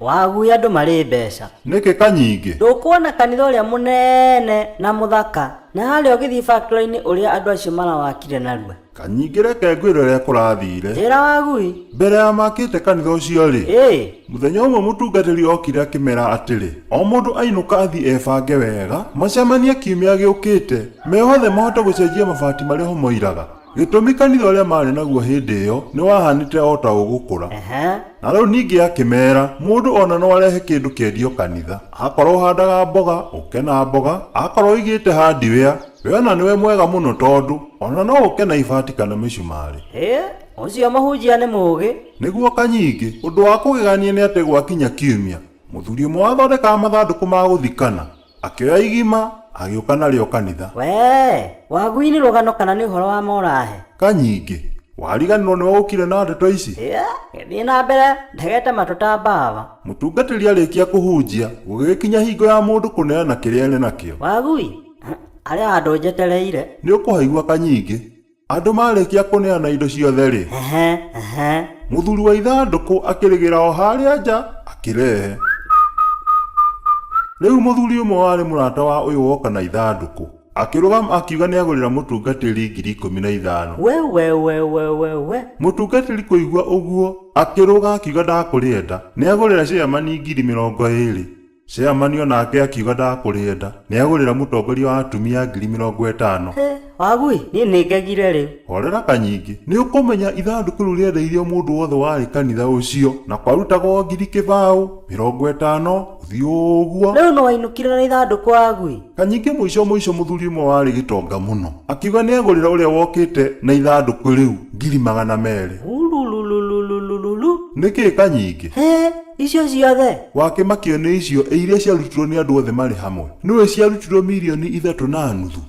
Wagui andũ marĩ mbeca. Nĩkĩ Kanyingĩ? Ndũkuona kanitha ũrĩa mũnene na mũthaka na harĩa ũgĩthiĩ factory-inĩ ũrĩa andũ acio marawakire narua. Kanyingĩ reke ngwĩre ũrĩa kũrathire. Njĩra Wagui. Mbere ya makĩte kanitha ũcio-rĩ, Ĩĩ. mũthenya ũmwe mũtungatĩri okire akĩmera atĩrĩ, o mũndũ ainũka athiĩ ebange wega, macemanie kiumia gĩũkĩte, me othe mahote gũcenjia mabati marĩa ho moiraga. Gĩtũmi kanitha ũrĩa maarĩ naguo hĩndĩ ĩyo nĩ wahanĩte o ta ũgũkũra. Ehe. Na rĩu ningĩ akĩmeera, mũndũ o na no arehe kĩndũ kĩendio kanitha. Akorwo ũhandaga mboga, ũke na mboga, akorwo ũigĩte hardware, we ona nĩwe mwega mũno tondũ ona no ũke na ibati kana mĩcumarĩ. Hĩ, ũcio mũhunjia nĩ mũũgĩ. Nĩguo Kanyingĩ, ũndũ wa kũgegania nĩ atĩ gwakinya kiumia, mũthuri ũmwe wathondekaga mathandũkũ ma gũthikana, Akĩoya igima, agĩũka narĩo kanitha. Wee! Wagui nĩ rũgano kana nĩ ũhoro wa ma ũrahe? Kanyingĩ, wariganĩrwo nĩwe ũkire na ndeto ici? Ĩĩ, gĩthiĩ na mbere, ndegete matũ ta mbaba. Mũtungatĩri arĩkia kũhunjia, gũgĩgĩkinya hingo ya mũndũ kũneana kĩrĩa arĩ nakĩo. Wagui, harĩ handũ njetereire. Nĩ ũkũhaigua Kanyingĩ. Andũ marĩkia kũneana indo ciothe-rĩ, Ehe, ehe. mũthuri wa ithandũkũ akĩrĩgĩra o harĩa nja akĩrehe. Rĩu mũthuri ũmwe warĩ mũrata wa ũyũ woka na ithandũkũ akĩrũgama akiuga nĩagũrĩra mũtungatĩri 15,000. We we we we we we. Mũtungatĩri kũigua ũguo akĩrũga akiuga ndakũrĩenda nĩagũrĩra cĩamani 20,000. Chairman onake akiuga ndakũrĩenda, nĩagũrĩra mũtongoria wa atumia 50,000. Hĩ, Wagui, niĩ nĩngegire rĩu. Horera Kanyingĩ, nĩũkũmenya ithandũkũ rĩu rĩendeirio mũndũ wothe warĩ kanitha ũcio, na kwarutagwo 20,000, 50, gũthiĩ ũguo. Rĩu nĩwainũkire na ithandũkũ Wagui? Kanyingĩ mũico mũico mũthuri ũmwe warĩ gĩtonga mũno, akiuga nĩagũrĩra ũrĩa wokĩte na ithandũkũ rĩu 200,000. Ululululululu. Nĩkĩ Kanyingĩ? Hĩ, Icio ciothe? Wakĩmakio nĩ icio ĩ iria ciarutirwo nĩ andũ othe marĩ hamwe? Nĩũĩ ciarutirwo 3.5 mirioni?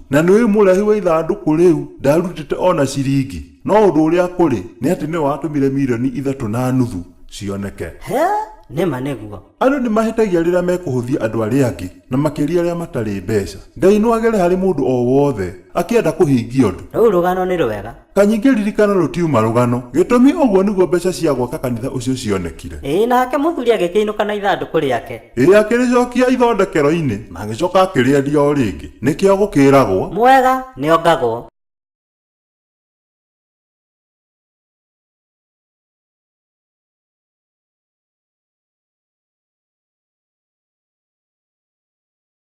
Na nĩũĩ mũrehi wa ithandũkũ rĩu ndarutĩte o na ciringi? No ũndũ ũrĩa kũrĩ nĩ atĩ nĩwe watũmire 3.5 mirioni cioneke. He! Nĩ ma nĩguo. Andũ nĩ mahĩtagia rĩrĩa mekũhũthia andũ arĩa angĩ na makĩria arĩa matarĩ mbeca. Ngai no agere harĩ mũndũ o wothe akĩenda kũhingia ũndũ. Rũu rũgano nĩ rwega. Kanyingĩ ririkana rũtiuma rũgano. Gĩtũmi ũguo nĩguo mbeca cia gwaka kanitha ũcio cionekire. Ĩĩ nake mũthuri agĩkĩinũka na ithandũkũ rĩake. Ĩĩ akĩrĩcokia ithondekero-inĩ na agĩcoka akĩrĩendia o rĩngĩ. Nĩkĩo gũkĩragwo. Mwega nĩongagwo.